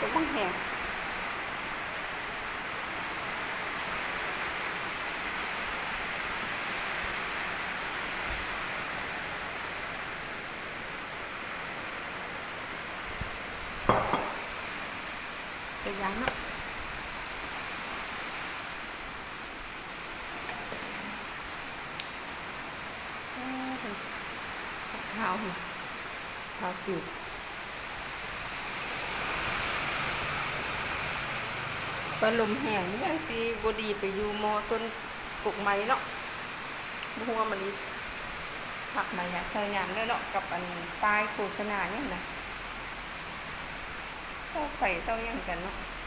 ຕົກບັກແຮງ. ເປັນຫຍັງເນາະ? ເອີ ເພິ່ນ ຂາວ ຂາວເກືອບ ວ່າລົມແຮງ ມັນຍັງຊິບໍ່ດີໄປຢູ່ໝໍ້ຕົ້ນກົກໄມ້ເນາະ. ບໍ່ຮູ້ວ່າມັນຊິພັກມາຍາມໃສ່ຍາມໃດເນາະ ກັບອັນປ້າຍໂຄສະນາຫຍັງນະ ເສົາໄຟເສົາຫຍັງກັນເນາະ.